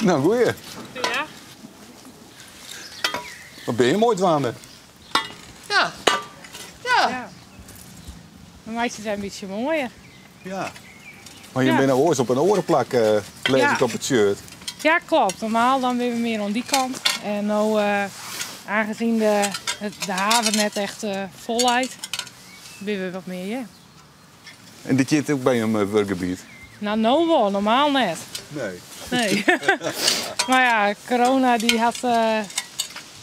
Nou, goeie. Ja. Wat binne je moai dwaande? Ja. Ja. Ja. We meitsje it in bytsje moaier. Ja. Mar je Ja. binne oars op in oare plak, eh, lês Ja. ik op it shirt. Ja, klopt. Normaal dan binne we mear oan dy kant. En no, eh, aangezien de haven net echt eh, fol leit, binne we wat mear hjir. En dit heart ek by jim eh, wurkgebiet? Nou, no wol, normaal net. Nee. Nee. Mar ja, corona dy hat, eh,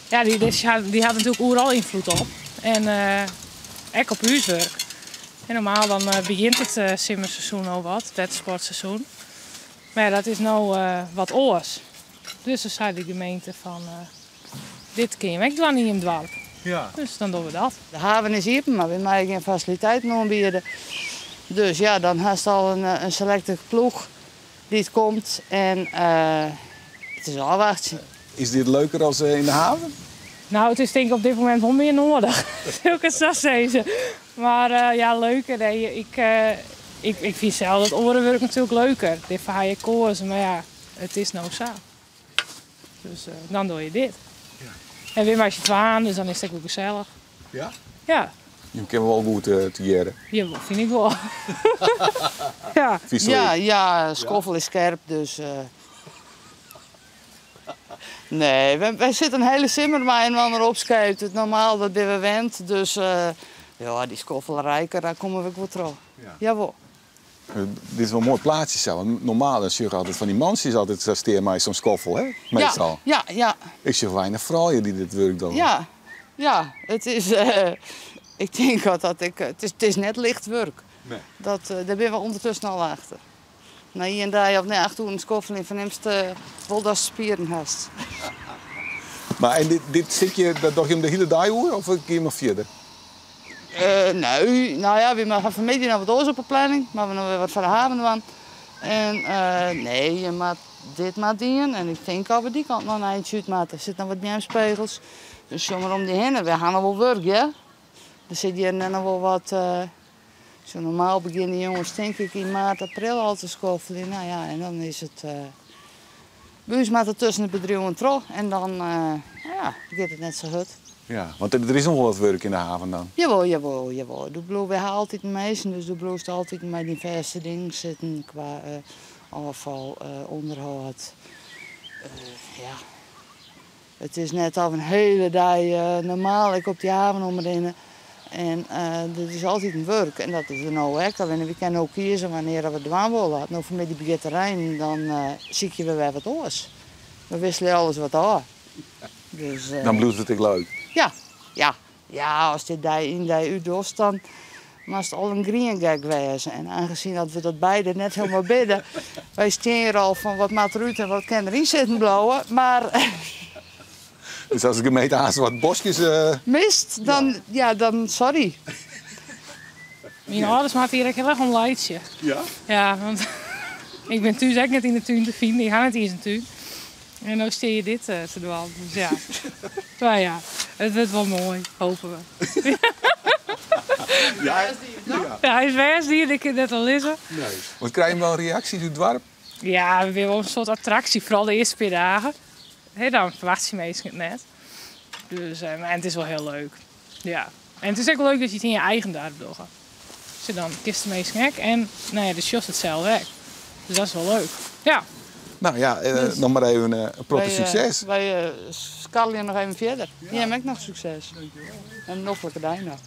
ja, dy hat natuerlik oeral ynfloed op. En eh, ek op ús wurk. En normaal dan eh, begjint it eh, simmerseizoen al wat, it wettersportseizoen. Mar ja, dat is no eh, wat oars. Dus dan sei de gemeente fan, eh, dit kinne je ek dwaan yn jim doarp. Ja. Dus dan dogge we dat. De haven is iepen, mar wy meie gjin fasiliteiten oanbiede. Dus ja, dan hast al in selekte ploech dy't komt en eh, it is ôfwachtsjen. Is dit leuker as eh, yn de haven? Nou, it is tink ik op dit momint wol mear nedich. Sil ik it sa sizze. Mar eh, ja, leuker. Nee, ik fyn sels it oare wurk natuerlik leuker. Dêrfoar ha je keazen, mar ja, it is no sa. Dus eh, dan doch je dit. En wer mei syn twaen, dus dan is it ek wol gesellich. Ja? Ja, Je kinne wol goed eh, tegearre. ja, fyn ik wol. Ja. Fynst Ja, leuk? ja, skoffel is skerp, dus. eh. Nee, wy sitte in hiele simmer mei inoar opskeept. It normaal, dat binne we wend. Dus eh, ja, dy skoffelerij, dêr komme we ek wol troch. Ja. Jawol. Eh, Dit is wol in moai plaatsje sa. Want normaal dan sjoch je altyd fan dy mantsjes altyd sa stean mei sa'n skoffel, hè? Meastal. Ja, Ik sjoch weinich froulju dy't dit wurk dogge. Ja, it is. eh, ik tink dat ik. It is net licht wurk. Nee. Dat, eh, dêr binne we ûndertusken al achter. Nei ien dei of nei 8 oeren skoffeljen fernimst uh, wol datst spieren hast. Mar en dit stikje, dat dogge je de hiele dei oer of geane je noch fierder? Eh, nee, no ja, wy hawwe fan 'e middei noch wat oars op 'e planning, mar we noch wer wat foar de haven dwaan. En eh, nee, je moat dit moat dien en ik tink dat we dy kant noch in eintsje út moatte. Der sitte noch wat beamspegels. Dus sjoch mar om dy hinne. Wy hawwe noch wol wurk, ja. Der sit hjir net noch wol wat. eh, sa normaal begjinne de jonges tink ik yn maart, april al te skoffeljen. No ja, en dan is it. eh by ús moat it tusken de bedriuwen troch en dan eh, ja, giet it net sa hurd. Ja, want der is noch wol wat wurk yn de haven dan. Jawol. Do bliuwst, wy hawwe altyd minsken, dus do bliuwst altyd mei dy fêste dingen sitten kwa eh, ôffal, eh, ûnderhâld. Eh, ja. It is net al in hiele dei eh, normaal ik op dy haven omrinne. En eh der is altyd in wurk en dat is der no ek. Allinnich wy kinne no kieze wannear't we it dwaan wolle. As it no fan 'e middei begjint te reinen, dan eh sykje we wer wat oars. We wikselje alles wat ôf. Dus, eh, Dan bliuwt it ek leuk. Ja. Ja, ast dit dei yn dei út dochst, dan moatst al in griengek wêze. En oangesien dat we dat beide net hielendal binne, wy steane hjir al fan wat moat derút en wat kin deryn sitten bliuwe. Mar Dus as de gemeente aanst wat boskjes... eh, mist, dan, ja, dan sorry. Myn âlders moatte hjir ek hiel erch om laitsje. Ja? Ja, want ik bin thús ek net yn de tún te finen. Ik ha net iens in tún. En no steane je dit eh, te dwaan. Dus ja. Mar ja, it wurdt wol moai, hoopje we. Ja. Ja, hy is wêst ik kin net al lizze. Nee. Want krije je wol reaksjes út it doarp? Ja, we binne wol in soart attraksje, foaral de earste pear dagen. Hè, dan ferwachtsje minsken it net. Dus, eh, en it is wol hiel leuk. Ja. En it is ek leuk dat je it yn je eigen doarp dogge. Dus dan kenst de minsken ek en no ja, dan sjochst it sels ek. Dus dat is wol leuk. Ja. No ja, eh, noch mar even eh, in protte Wy, eh, sukses. Wy skarrelje noch even fierder. Jim ek noch sukses. En in noflike dei noch.